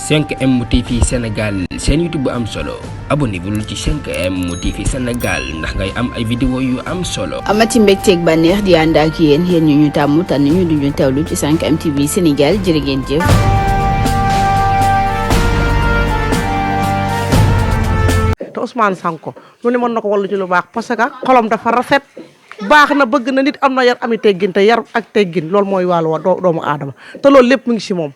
5M TV Sénégal seen YouTube bu am solo abonnez-vous ci 5M TV Sénégal ndax ngay am ay vidéo yu am solo. amati mbégteeg bànneex di ànd ak yéen ñu tàmm tànn ñu duñu teewlu ci 5M TV Sénégal jërë ngeen jëf. te Ousmane Sonko lu ne mën na ko wallu ci lu baax parce que xolam dafa rafet baax na bëgg na nit am na yar ami teggin te yar ak teggin loolu mooy wàllu wa doomu aadama te loolu lépp mu ngi si moom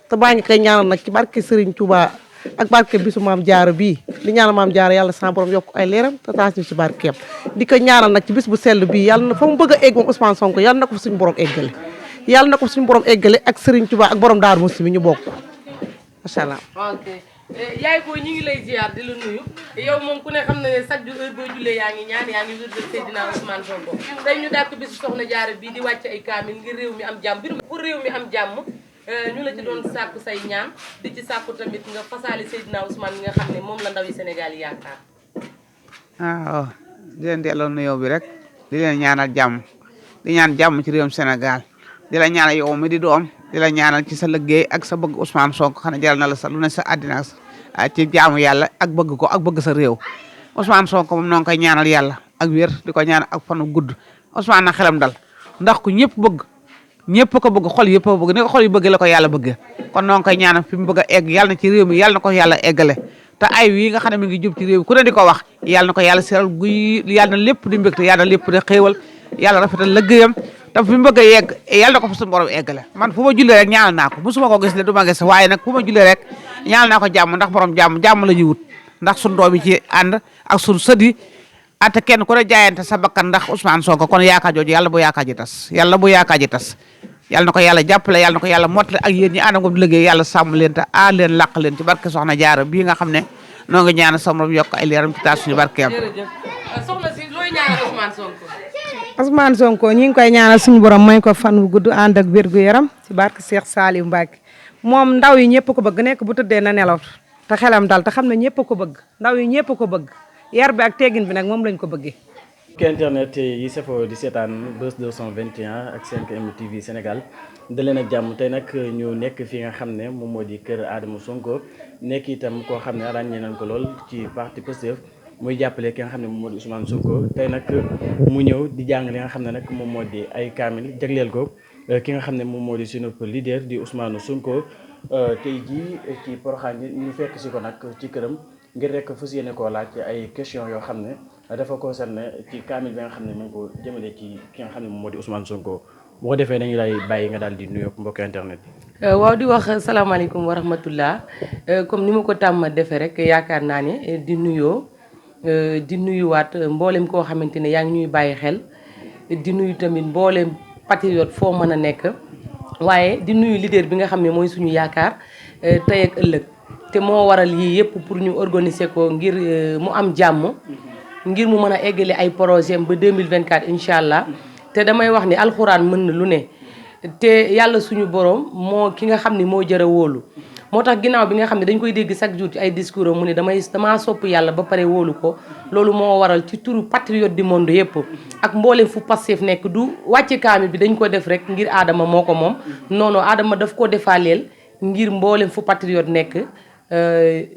te baa ngi koy ñaanal nag ci barke Serigne Touba ak barke bisu maam Jaara bii di ñaanal maam Jaara yàlla sa borom yokk ay leeram te taas ñu si barkeem di ko ñaanal nag ci bis bu sell bii yàlla na fa mu bëgg a egg moom Ousmane Sonko yàlla na ko fa suñu borom eggale yàlla na ko fa suñu borom eggale ak Serigne Touba ak borom Daaru Musti mi ñu bokk macha allah. yaay booy ñu ngi lay ziar di la nuyu yow moom ku ne xam na ne chaque jour heure boo jullee yaa ngi ñaan yaa ngi wér de Seydina Ousmane Sonko tey ñu dàkk bisu soxna Jaara bii di wàcc ay kaamil ngir réew mi am jàmm pour réew mi am jàmm ñu la ci doon sàkku say ñaan di ci sàkku tamit nga fasaali Seydina Ousmane mi nga xam ne moom la ndaw yi Sénégal yi yaakaar. waaw di leen delloo nuyoo bi rek di leen ñaanal jàmm di ñaan jàmm ci réewum Sénégal di la ñaanal yow mi di doom di la ñaanal ci sa liggéey ak sa bëgg Ousmane Sonko xam ne jaral na la sa lu ne sa àddina ci jaamu yàlla ak bëgg ko ak bëgg sa réew Ousmane Sonko moom noo ngi koy ñaanal yàlla ak wér di ko ñaanal ak fanu gudd Ousmane na xelam dal ndax ku ñëpp bëgg ñëpp ko bëgg xol yëpp a bëgg ni ko xol yu bëgg la ko yàlla bëgg kon noo ngi koy ñaanal fi mu bëgg a egg yàlla na ci réew mi yàlla na ko yàlla eggale te ay wii nga xam ne mi ngi jub ci réew mi ku ne di ko wax yàlla na ko yàlla seral guy yàlla na lépp di mbégte yàlla na lépp di xéewal yàlla rafetal liggéeyam te fi mu bëgg a yegg yàlla na ko fa suñu borom eggale man fu ma jullee rek ñaanal naa ko musuma ko gis de du ma gis waaye nag fu ma jullee rek ñaanal naa ko jàmm ndax borom jàmm la ñuy wut ndax suñu doom yi ci ànd ak suñu sët yi ate kenn ku ne jaayante sa bakkan ndax Ousmane Sonko kon yaakaar jooju yàlla bu yaakaar ji tas yàlla bu yaakaar ji tas yàlla na ko yàlla jàppale yàlla na ko yàlla mottale ak yéen ñi ànd ak liggéey yàlla sàmm leen te aar leen làq leen ci barke soxna Jaara bii nga xam ne noo ngi ñaanal sa borom yokk ay leeram ci taas suñu barkeem. jërëjëf soxna si looy ñaanal Ousmane Sonko. Ousmane Sonko ñi ngi koy ñaanal suñu borom may ko fan wu gudd ànd ak wér gu yaram ci barke Cheikh Saliou Mbacke moom ndaw yi ñëpp ko bëgg nekk bu tëddee na nelaw te xelam dal te xam ne ñëpp ko bëgg ndaw yi ñëpp ko bëgg yar bi ak teggin bi nag moom lañ ko bëggee. internet yi safoo di seetaan Buzz 221 ak 5M TV Sénégal da leen ak jàmm tey nag ñu nekk fi nga xam ne moom moo di kër Adama Sonko nekk itam koo xam ne ràññee nañ ko lool ci parti Pastef muy jàppale ki nga xam ne moom moo di Ousmane Sonko tey nag mu ñëw di jàng li nga xam ne nag moom moo di ay kaamil jagleel ko ki nga xam ne moom moo di sunu leader di Ousmane Sonko tey jii ci Porokhane ñu fekk si ko nag ci këram ngir rek fas yéene koo laaj ay question yoo xam ne dafa concerné ci kaamil bi nga xam ne mu ngi ko jëmale ci ki nga xam ne moom moo di Ousmane Sonko bu ko defee dañu lay bàyyi nga daal di nuyoo mbokki internet yi. waaw di wax salaamaaleykum wa rahmatullah comme ni ma ko tàmm defee rek yaakaar naa ne di nuyuwaat mboolem koo xamante ne yaa ngi ñuy bàyyi xel di nuyu tamit mboolem patriote foo mën a nekk waaye di nuyu leader bi nga xam ne mooy suñu yaakaar tey ak ëllëg te moo waral yii yëpp pour ñu organiser ko ngir mu am jàmm ngir mu mën a eggale ay projet ba 2024 incha allah te damay wax ni alxuraan mën na lu ne te yàlla suñu borom moo ki nga xam ne moo jëra wóolu moo tax ginnaaw bi nga xam ne dañ koy dégg chaque jour ci ay discours mu ne damaa sopp yàlla ba pare wóolu ko loolu moo waral ci turu patriote du monde yëpp ak mboolem fu Pastef nekk du wàcce kaamil bi dañ ko def rek ngir Adama moo ko moom non Adama daf ko defaaleel ngir mboolem fu patriote nekk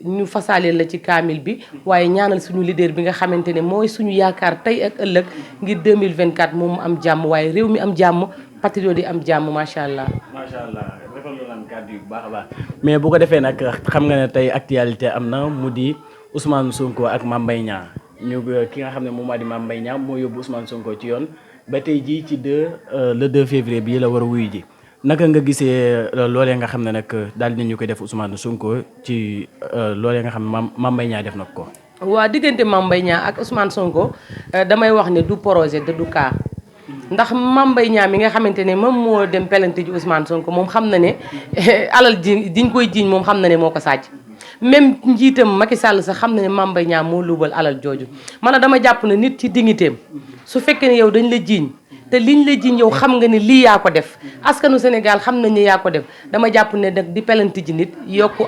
ñu fasaaleel la ci kaamil bi waaye ñaanal suñu leader bi nga xamante ne mooy suñu yaakaar tey ak ëllëg ngir 2024 moom mu am jàmm waaye réew mi am jàmm patriote yi am jàmm macha allah. macha allah defal lu naan kàddu yu baax a baax mais bu ko defee nag xam nga ne tey actualité am na mu di Ousmane Sonko ak Mame Mbaye Niang ñu ki nga xam ne moom moo di Mame Mbaye Niang moo yóbbu Ousmane Sonko ci yoon ba tey jii ci le 2 février bii la war a wuyu ji. naka nga gisee loolee nga xam ne nag daal dinañu koy def Ousmane Sonko ci loolee nga xam ne Mame Mbaye Niang def na ko. waa diggante Mame Mbaye Niang ak Ousmane Sonko damay wax ne du projet de du cas ndax Mame Mbaye Niang mi nga xamante ne moom moo dem pelante ji Ousmane Sonko moom xam na ne alal ji diñ koy jiiñ moom xam na ne moo ko sàcc même njiitam Macky Sall sax xam na ne Mame Mbaye Niang moo luubal alal jooju man dama jàpp ne nit ci dignitéem su fekkee ne yow dañ la jiiñ te liñ la jiñ yow xam nga ne lii yaa ko def askanu Sénégal xam nañ ne yaa ko def dama jàpp ne nag di pelanti ji nit yokku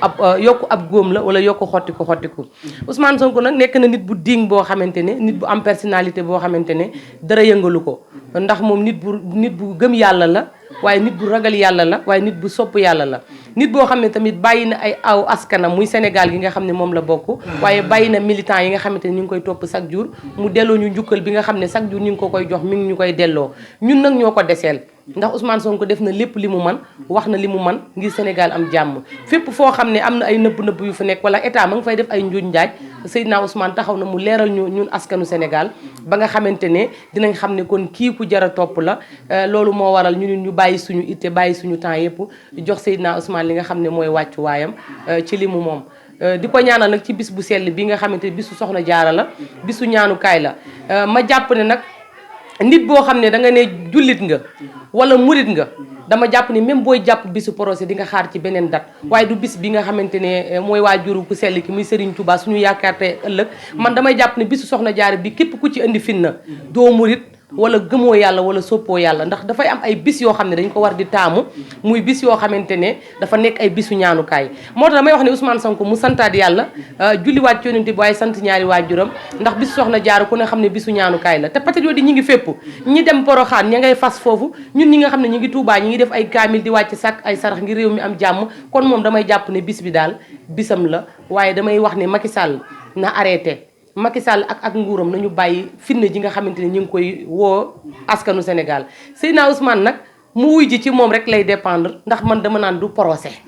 ab góom la wala yokku xottiku Ousmane Sonko nag nekk na nit bu digne boo xamante ne nit bu am personnalité boo xamante ne dara yëngalu ko ndax moom nit bu gëm yàlla la waaye nit bu ragal yàlla la waaye nit bu sopp yàlla la nit boo xam ne tamit bàyyi na ay aw askanam muy Sénégal gi nga xam ne moom la bokk waaye bàyyi na militant yi nga xamante ne ñu ngi koy topp chaque jour mu delloo ñu njukkal bi nga xam ne chaque jour ñu ngi ko koy jox mi ngi ñu koy delloo ñun nag ñoo ko deseel ndax Ousmane Sonko def na lépp li mu man wax na li mu man ngir Sénégal am jàmm fépp foo xam ne am na ay nëbb-nëbb yu fa nekk wala état ma nga fay def ay njuuj njaaj Seydina Ousmane taxaw na mu leeral ñu ñun askanu Sénégal ba nga xamante ne dinañ xam ne kon kii ku jar a topp la loolu moo waral ñu bàyyi suñu itte bàyyi suñu temps yëpp jox Seydina Ousmane li nga xam ne mooy wàccu waayam ci li mu moom di ko ñaanal nag ci bis bu sell bi nga xamante ne bisu soxna jaara la bisu ñaanukaay la ma jàpp ne nag nit boo xam ne da nga ne jullit nga wala murit nga dama jàpp ni même booy jàpp bisu procès di nga xaar ci beneen date waaye du bis bi nga xamante ne mooy waajuru ku sell ki muy Serigne Touba suñu yaakaar te ëllëg man damay jàpp ne bisu soxna jaara bi képp ku ci indi finna doo murit wala gëmoo yàlla wala soppoo yàlla ndax dafay am ay bis yoo xam ne dañ ko war di taamu muy bis yoo xamante ne dafa nekk ay bisu ñaanukaay moo tax damay wax ne Ousmane Sonko mu santaat yàlla julliwaat ci yonent bi waaye sant ñaari waajuram ndax bisu soxna Jaara ku ne xam ne bisu ñaanukaay la te patriote yi ñi ngi fépp ñi dem Poroxaan ña ngay fas foofu ñun ñi nga xam ne ñi ngi Tuubaa ñi ngi def ay kaamil di wàcc sàkk ay sarax ngir réew mi am jàmm kon moom damay jàpp ne bis bi daal bisam la waaye damay wax ne Macky Sall na arrêté Macky Sall ak nguuram nañu bàyyi fitna ji nga xamante ne ñu ngi koy woo askanu Sénégal Seydina Ousmane nag mu wuy ji ci moom rek lay dépendre ndax man dama naan du procès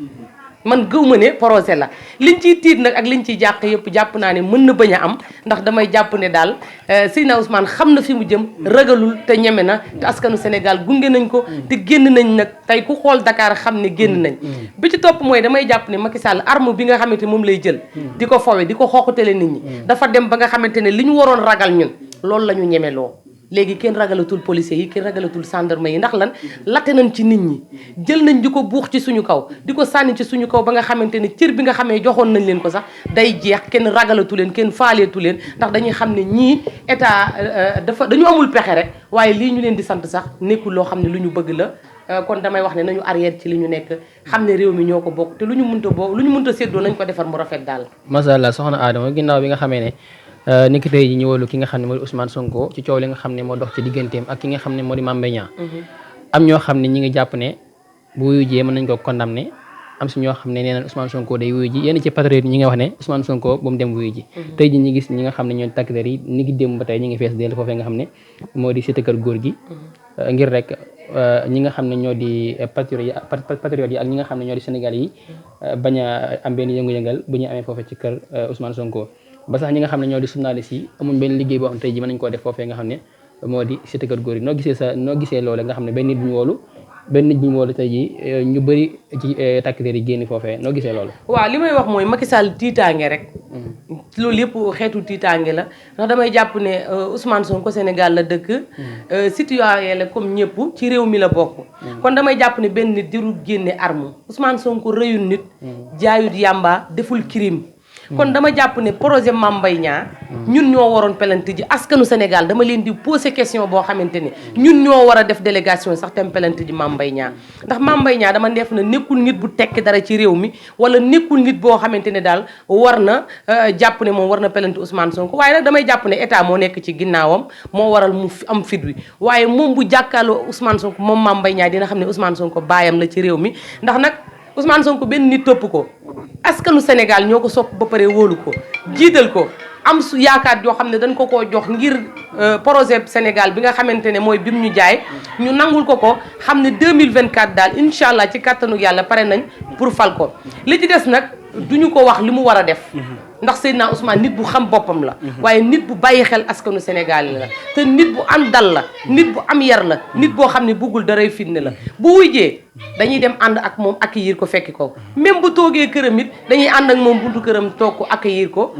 man gëw ma ne procès la liñ ciy tiit nag ak liñ ciy jàq yëpp jàpp naa ne mën na bañ a am ndax damay jàpp ne daal Seydina Ousmane xam na fi mu jëm ragalul te ñeme na te askanu Sénégal gunge nañ ko te génn nañ nag tey ku xool Dakar xam ne génn nañ bi ci topp mooy damay jàpp ne Macky Sall arme bi nga xamante moom lay jël di ko fowe di ko xooqatale nit ñi dafa dem ba nga xamante ne li ñu waroon ragal ñun loolu la ñu ñemeloo léegi kenn ragalatul policiers yi kenn ragalatul gendarme yi ndax lan latte nañ ci nit ñi jël nañ di ko buux ci suñu kaw di ko sànni ci suñu kaw ba nga xamante ne cër bi nga xamee joxoon nañ leen ko sax day jeex kenn ragalatu leen kenn faaleetu leen ndax dañuy xam ne ñii état dañu amul pexe rek waaye lii ñu leen di sant sax nekkul loo xam ne lu ñu bëgg la kon damay wax ne nañu arrière ci li ñu nekk xam ne réew mi ñoo ko bokk te lu ñu mënta séddoo nañ ko defar mu rafet daal. macha allah soxna Adama ginnaaw bi nga xamee ne niki tey ji ñëwalu ki nga xam ne moo di Ousmane Sonko ci coow li nga xam ne moo dox ci digganteem ak ki nga xam ne moo di Mame Mbaye Niang am ñoo xam ne ñi ngi jàpp ne bu wuyu jee mën nañ ko condamné am si ñoo xam ne nee na Ousmane Sonko day wuyu ji yenn ci patriote ñi nga wax ne Ousmane Sonko bu mu dem wuyu ji tey ji ñi gis ñi nga xam ne ñoo takk der yi ni ngi démb ba tey ñi ngi fees dell foofee nga xam ne moo di cité kër góor gi ngir rek ñi nga xam ne ñoo di patriote yi ak ñi nga xam ne ñoo di Sénégal yi bañ a am benn yëngu-yëngal bu ñu amee foofee ci kër Ousmane Sonko ba sax ñi nga xam ne ñoo di journaliste yi amuñ benn liggéey boo xam tey ji mën nañ koo def foofee nga xam ne moo di cité kër góor yi noo gisee loolu nga xam ne benn nit bu ñu woolu tey ji ñu bëri ci takk der yi génn foofee noo gisee loolu waaw li may wax mooy Macky Sall tiitaange rek loolu yëpp xeetu tiitaange la ndax damay jàpp ne Ousmane Sonko Sénégal la dëkk citoyen la comme ñëpp ci réew mi la bokk kon damay jàpp ne benn nit dirul génne arme Ousmane Sonko rëyul nit jaayut yàmba deful crime kon dama jàpp ne projet Mame Mbaye Niang ñun ñoo waroon pelante ji askanu Sénégal dama leen di poser question boo xamante ne ñun ñoo war a def délégation sax tem pelante ji Mame Mbaye Niang ndax Mame Mbaye Niang dama def na nekkul nit bu tekki dara ci réew mi wala nekkul nit boo xamante ne daal war na jàpp ne moom war na pelante Ousmane Sonko waaye nag damay jàpp ne état moo nekk ci ginnaawam moo waral mu am fit wi waaye moom bu jàkkaarloo Ousmane Sonko moom Mame Mbaye Niang dina xam ne Ousmane Sonko baayam la ci réew mi ndax nag Ousmane Sonko benn nit topp ko askanu Sénégal ñoo ko sopp ba pare wóolu ko jiital ko am su yaakaar yoo xam ne dañ ko koo jox ngir projet Sénégal bi nga xamante ne mooy bim ñu jaay ñu nangul ko xam ne 2024 daal incha allah ci kattanu yàlla pare nañ pour fal ko li ci des nag duñu ko wax li mu war a def ndax Seydina Ousmane nit bu xam boppam la waaye nit bu bàyyi xel askanu Sénégal la te nit bu am dal la nit bu am yar la nit boo xam ne buggul daray fitne la bu wujjee dañuy dem ànd ak moom accueillir ko fekki ko même bu toogee këram it dañuy ànd ak moom buntu këram toog ko accueillir ko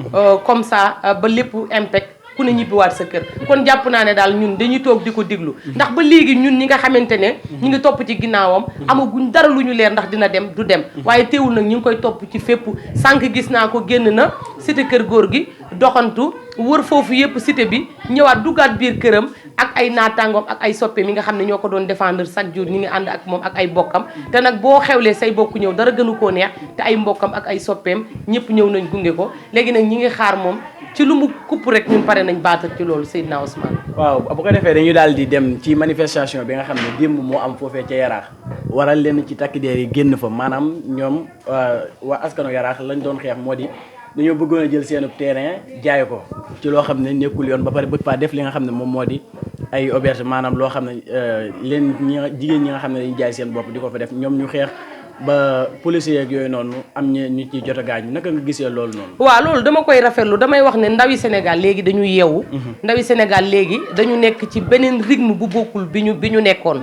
comme ça ba lépp impec ku ne ñibbiwaat sa kër kon jàpp naa ne daal ñun dañuy toog di ko diglu ndax ba léegi ñun ñi nga xamante ne ñi ngi topp ci ginnaawam amaguñ dara lu ñu leer ndax dina dem du dem waaye teewul nag ñu ngi koy topp ci fépp sànq gis naa ko génn na cité kër góor gi doxantu wër foofu yëpp cité bi ñëwaat duggaat biir këram ak ay naataangoom ak ay soppe mi nga xam ne ñoo ko doon défendre chaque jour ñi ngi ànd ak moom ak ay mbokkam te nag boo xewlee say bokk ñëw dara gënu koo neex te ay mbokkam ak ay soppeem ñëpp ñëw nañ gunge ko léegi nag ñi ngi xaar moom ci lu mu kupp rek ñun pare nañ baatal ci loolu Seydina Ousmane. waaw bu ko defee dañu daal di dem ci manifestation bi nga xam ne démb moo am foofee ca Yaraax waral leen ci takk der yi génn fa maanaam ñoom waa askanu Yaraax lañ doon xeex moo di dañoo bëggoon a jël seen terrain jaay ko ci loo xam ne nekkul yoon ba pare bëgg faa def li nga xam ne moom moo di ay auberge maanaam loo xam ne leen jigéen ñi nga xam ne dañuy jaay seen bopp di ko fa def ñoom ñu xeex ba policier ak yooyu noonu am ñu ci jot a gaañ naka nga gisee loolu noonu. waaw loolu dama koy rafetlu damay wax ne ndawi Sénégal léegi dañu yeewu. ndawi Sénégal léegi dañu nekk ci beneen rythme bu bokkul bi ñu nekkoon.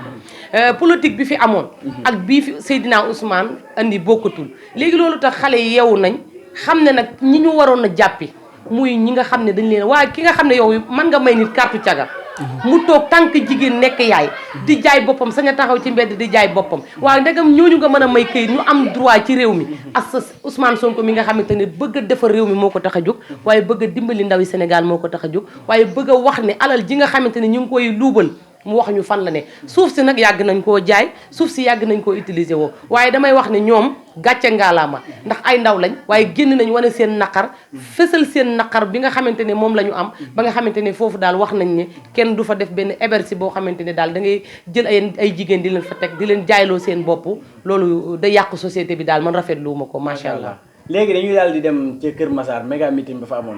politique bi fi amoon. ak bii fi Seydina Ousmane andi bokkatul léegi loolu tax xale yi yeewu nañ xam ne nag ñi ñu waroon a jàppi muy ñi nga xam ne dañ leen waaye ki nga xam ne yow mën nga may nit carte caga. mu toog tànk jigéen nekk yaay di jaay boppam sañ a taxaw ci mbedd di jaay boppam waaye ndegam ñooñu nga mën a may këyit ñu am droit ci réew mi ak Ousmane Sonko mi nga xamante ne bëgg a defar réew mi moo ko tax a jóg waaye bëgg a dimbali ndawi Sénégal moo ko tax a jóg waaye bëgg a wax ne alal ji nga xamante ne ñu ngi koy luubal mu wax ñu fan la ne suuf si nag yàgg nañ koo jaay suuf si yàgg nañ koo utiliser woo waaye damay wax ne ñoom gàcce ngaalaama ndax ay ndaw lañ waaye génn nañ wane seen naqar fësal seen naqar bi nga xamante ne moom la ñu am ba nga xamante ne foofu daal wax nañ ne kenn du fa def benn héberge boo xamante ne daal da ngay jël ay jigéen di leen fa teg di leen jaayloo seen bopp loolu da yàq société bi daal man rafetlu ma ko macha allah. léegi dañuy daal di dem ci Kër Massar méga meeting ba fa amoon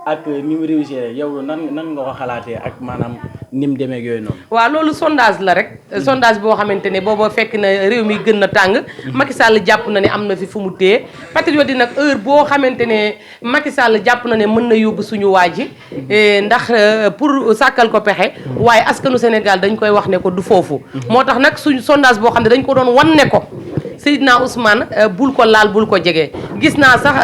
ak ni mu réussir yow nan nga ko xalaatee ak maanaam ni mu demee yooyu noonu. waaw loolu sondage la rek. sondage boo xamante ne booba fekk na réew mi gën na tàng. Macky Sall jàpp na ne am na fi fu mu téye patriote yi nag heure boo xamante ne Macky Sall jàpp na ne mën na yóbbu suñu waa ji ndax pour sàkkal ko pexe waaye askanu Sénégal dañ koy wax ne ko du foofu. moo tax nag suñu sondage boo xam ne dañ ko doon wan ne ko. Seydina Ousmane bul ko laal bul ko jege gis naa sax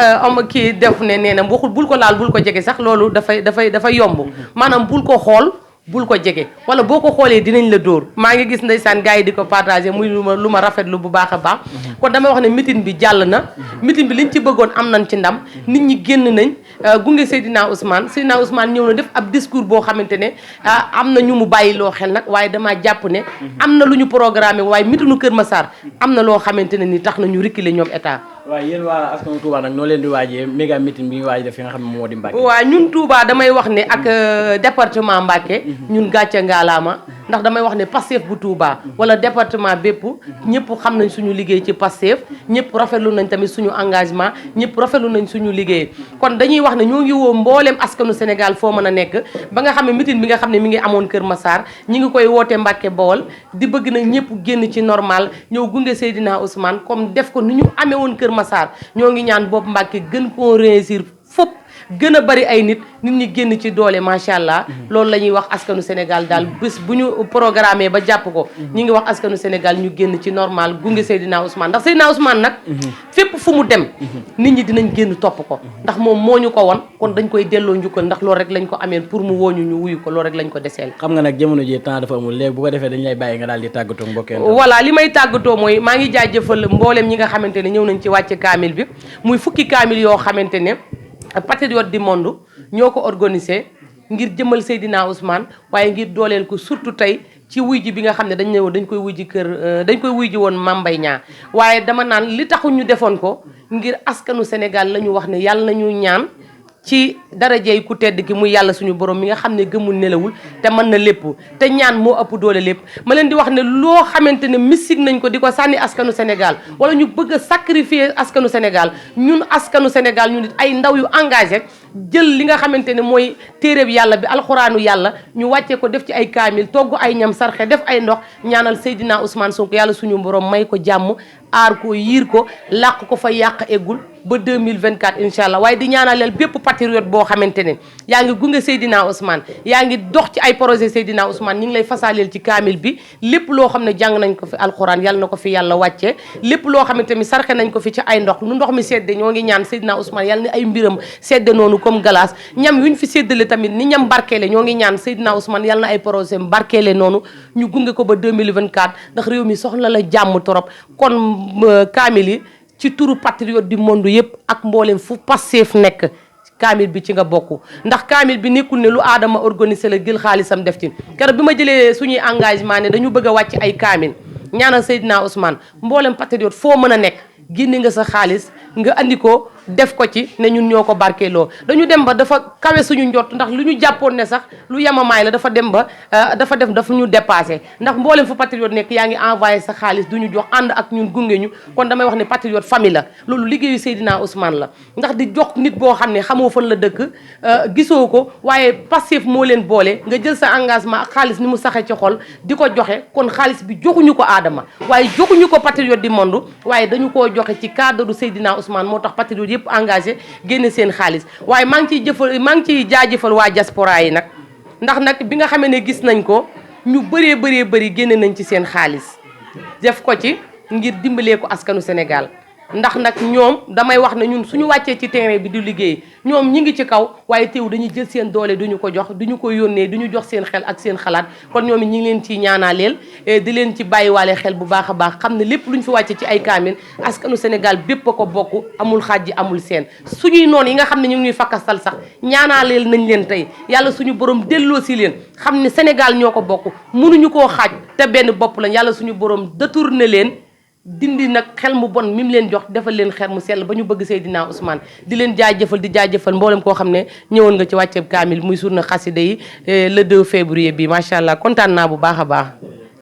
kii def ne nee na waxul bul ko laal bul ko jege sax loolu dafay yomb maanaam bul ko xool bul ko jege wala boo ko xoolee dinañ la dóor maa ngi gis ndeysaan gars yi di ko partagé muy lu ma rafetlu bu baax a baax kon dama wax ne meeting bi jàll na meeting bi liñ ci bëggoon am nañ ci ndam nit ñi génn nañ gunge Seydina Ousmane ñëw na def ab discours boo xamante ne am na ñu mu bàyyi loo xel nag waaye damaa jàpp ne am na lu ñu programmé waaye meetingu Kër Massar am na loo xamante ne ni tax na ñu reculer ñoom état. waaw yéen waa askanu Touba nag noo leen di waajee méga meeting bi ñu waaj def fi nga xam ne moo di Mbacké. waaw ñun Touba damay wax ne ak département Mbacké ñun gàcce ngaalaama ndax damay wax ne Pastef bu Touba wala département bépp ñëpp xam nañ suñu liggéey ci Pastef ñëpp rafetlu nañ tamit suñu engagement ñëpp rafetlu nañ suñu liggéey kon dañuy wax ne ñoo ngi woo mbooleem askanu Sénégal foo mën a nekk ba nga xam ne meeting bi nga xam ne mi ngi amoon Kër Massar ñi ngi koy woote Mbacké Bawol di bëgg na ñëpp génn ci normal ñëw gunge Seydina Ousmane comme def ko ni ñu amee woon Kër Massar ñoo ngi ñaan boobu Mbacké gën koo réussir fop gën a bari ay nit ñi génn ci doole macha allah loolu la ñuy wax askanu Sénégal daal bés bu ñu programmé ba jàpp ko ñi ngi wax askanu Sénégal ñu génn ci normal gunge Seydina Ousmane ndax Seydina Ousmane nag fépp fu mu dem nit ñi dinañ génn topp ko ndax moom moo ñu ko won kon dañ koy delloo njukkal ndax loolu rek lañ ko ameen pour mu wooñu ñu wuyu ko loolu rek lañ ko deseel. xam nga nag jamono ji temps dafa amul léegi bu ko defee dañ lay bàyyi nga daal di tàggatoo mbokkeen. voilà li may tàggatoo mooy maa ngi jaajëfal mbooleem ñi nga xamante ne ñëw nañ ci wàcce kaamil bi muy fukki kaamil yoo xamante ne patriote du monde ñoo ko organisé ngir jëmal Seydina Ousmane waaye ngir dooleel ko surtout tey ci wuy ji bi nga xam ne dañ ñëw dañ koy wuy ji woon Mame Mbaye Niang waaye dama naan li taxu ñu defoon ko ngir askanu Sénégal la ñu wax ne yàlla nañu ñaan ci darajey ku tedd ki muy yàlla suñu borom mi nga xam ne gëmul nelawul te mën na lépp te ñaan moo ëpp doole lépp ma leen di wax ne loo xamante ne mystique nañ ko di ko sànni askanu Sénégal wala ñu bëgg a sacrifier askanu Sénégal ñun askanu Sénégal ñu nit ay ndaw yu engagé jël li nga xamante ne mooy téereb yàlla bi alxuraanu yàlla ñu wàccee ko def ci ay kaamil togg ay ñam sarxe def ay ndox ñaanal Seydina Ousmane Sonko yàlla suñu borom may ko jàmm aar ko yiir ko làq ko fa yàq eggul ba 2024 incha allah waaye di ñaanaleel bépp patriote boo xamante ne yaa ngi gunge Seydina Ousmane yaa ngi dox ci ay projet Seydina Ousmane ñi ngi lay fasaaleel ci kaamil bi lépp loo xam ne jàng nañ ko fi alxuraan yàlla na ko fi yàlla wàccee lépp loo xamante ni sarxe nañ ko fi ci ay ndox nu ndox mi sedde ñoo ngi ñaan Seydina Ousmane yàlla ni ay mbiram sedde noonu comme glace ñam yuñ fi séddale tamit ni ñam barkeele ñoo ngi ñaan Seydina Ousmane yàlla na ay projet barkeele noonu ñu gunge ko ba 2024 ndax réew mi soxla la jàmm torop kon kaamil yi ci turu patriote du monde yëpp ak mboolem fu Pastef nekk kaamil bi ci nga bokk ndax kaamil bi nekkul ne lu aadama organisé la jël xaalisam def ci keroog bi ma jëlee suñuy engagement ne dañu bëgg a wàcc ay kaamil ñaanal Seydina Ousmane mboolem patriote foo mën a nekk génne nga sa xaalis nga andi ko def ko ci ne ñun ñoo ko barkeeloo dañu dem ba dafa kawe suñu njott ndax lu ñu jàppoon ne sax lu yamamaay la dafa dem ba dafa ñu dépassé ndax mboolem fu patriote nekk yaa ngi envoyé sa xaalis du ñu jox ànd ak ñun gunge ñu kon damay wax ne patriote famille la loolu liggéeyu Seydina Ousmane la ndax di jox nit boo xam ne xamoo fan la dëkk gisoo ko waaye Pastef moo leen boole nga jël sa engagement ak xaalis ni mu saxe ci xol di ko joxe kon xaalis bi joxuñu ko Adama waaye joxuñu ko patriote du monde waaye dañu koo joxe ci cadre du Seydina Ousmane moo tax patriote yëpp engagé génne seen xaalis waaye maa ngi ciy jaajëfal waa diaspora yi nag ndax nag bi nga xamee ne gis nañ ko ñu bëri génne nañ ci seen xaalis def ko ci ngir dimbalee ko askanu Sénégal ndax nag ñoom damay wax ne ñun suñu wàccee ci terrain bi di liggéey ñoom ñi ngi ci kaw waaye teew dañuy jël seen doole duñu ko jox duñu ko yónnee duñu jox seen xel ak seen xalaat kon ñoom ñi ngi leen ciy ñaanaaleel di leen ci bàyyiwaale xel bu baax a baax xam ne lépp luñ fi wàccee ci ay kaamil askanu Sénégal bépp a ko bokk amul xaaj ji amul seen suñuy noon yi nga xam ne ñu ngi ñuy fakkastal sax ñaanaaleel nañ leen tey yàlla suñu borom delloo si leen xam ne Sénégal ñoo ko bokk mënuñu koo xaaj te benn bopp lañ yàlla suñu borom détourné leen dindi nag xel mu bon mi mu leen jox defal leen xel mu sell ba ñu bëgg Seydina Ousmane di leen jaajëfal di jaajëfal mboolem koo xam ne ñëwoon nga ci wàcceeb kaamil muy journée xasida yi le 2 février bi macha allah kontaan naa bu baax a baax.